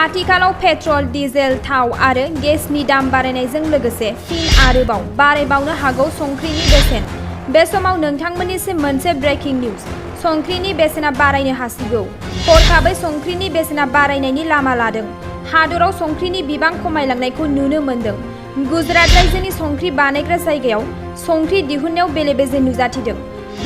आथिखालाव petrol, diesel, थाव आरो गेसनि दाम बारायनायजों लोगोसे फिन आरोबाव बारायबावनो हागौ संख्रिनि बेसेन। बे समाव नोंथांमोननिसिम मोनसे ब्रेकिं निउज। संख्रिनि बेसेना बारायनो हासिगौ। हरखाबै संख्रिनि बेसेना बारायनायनि लामा लादों। हादराव संख्रिनि बिबां खमायलांनायखौ नुनो मोन्दों। गुजरात रायजोनि संख्रि बानायग्रा जायगायाव संख्रि दिहुननायाव बेले-बेजे नुजाथिदों।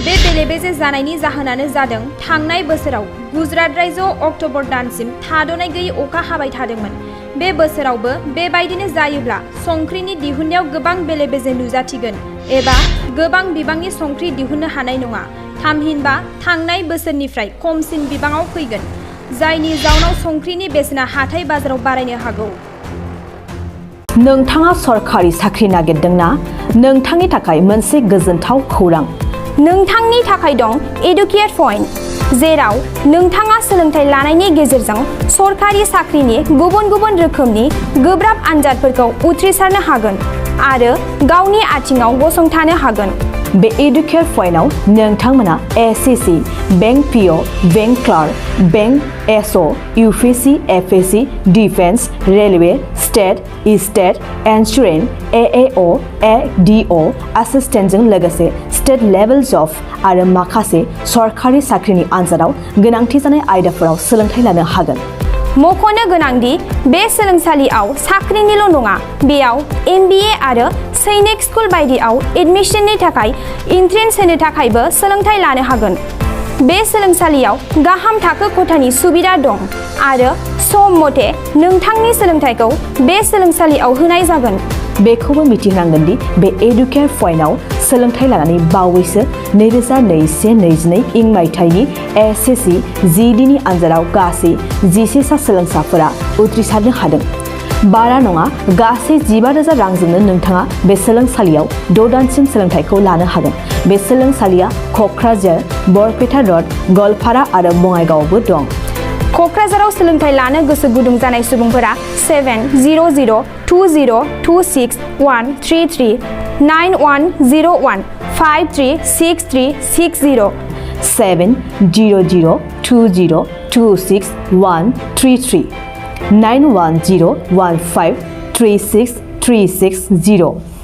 बे बेले-बेजे जानायनि जाहोनानो जादों थांनाय बोसोराव गुजरात रायजोआव अक्ट'बर दानसिम थाद'नाय गैयै अखा हाबाय थादोंमोन। बे बोसोरावबो बेबायदिनो जायोब्ला संख्रिनि दिहुननायाव गोबां बेले-बेजे नुजाथिगोन एबा गोबां बिबांनि संख्रि दिहुननो हानाय नङा। थामहिनबा थांनाय बोसोरनिफ्राय खमसिन बिबाङाव फैगोन, जायनि जाउनाव संख्रिनि बेसेना हाथाय बाजाराव बारायनो हागौ। नोंथाङा सरखारि साख्रि नागिरदोंना? नोंथांनि थाखाय मोनसे गोजोनथाव खौरां। नोंथांनि थाखाय दं एडुकेट पइन्ट, जेराव नोंथाङा सोलोंथाइ लानायनि गेजेरजों सरखारि साख्रिनि गुबुन-गुबुन रोखोमनि गोब्राब आनजादफोरखौ उथ्रिसारनो हागोन आरो गावनि आथिङाव गसंथानो हागोन। बे एडुकेट पइन्टआव नोंथांमोना SSC, bank PO, bank clerk, bank SO, UPSC, FSC, defence, railway, state, state, insurance, AAO, ADO, एसिस्टेन्टजों लोगोसे स्टेट लेभेल जब आरो माखासे सरखारि साख्रिनि आनजादाव गोनांथि जानाय आयदाफोराव सोलोंथाइ लानो हागोन। मख'नो गोनांदि बे सोलोंसालियाव साख्रिनिल' नङा, बेयाव एमबिए आरो सैनिक स्कुल बायदियाव एडमिशननि थाखाय एन्ट्रेन्स होनो थाखायबो सोलोंथाइ लानो हागोन। बे सोलोंसालियाव गाहाम थाखो खथानि सुबिदा दं आरो सम मथे नोंथांनि सोलोंथाइखौ बे सोलोंसालियाव होनाय जागोन। बेखौबो मिथिनांगोन दि बे एडुकेट पइन्टआव सोलोंथाइ लानानै बावैसो 2021-22 इं मायथाइनि एसएससि जिडिनि आनजादाव गासै 11 सा सोलोंसाफोरा उथ्रिसारनो हादों। बारा नङा, गासै 15,000 रांजोंनो नोंथाङा बे सोलोंसालियाव 6 दानसिम सोलोंथाइखौ लानो हागोन। बे सोलोंसालिया क'क्राझार, बरपेटा रड, गवालपारा आरो बङाइगावआवबो दं। क'क्राझाराव सोलोंथाइ लानो गोसो गुदुं जानाय सुबुंफोरा 70020261333 9101 536360 70020261333 9101536360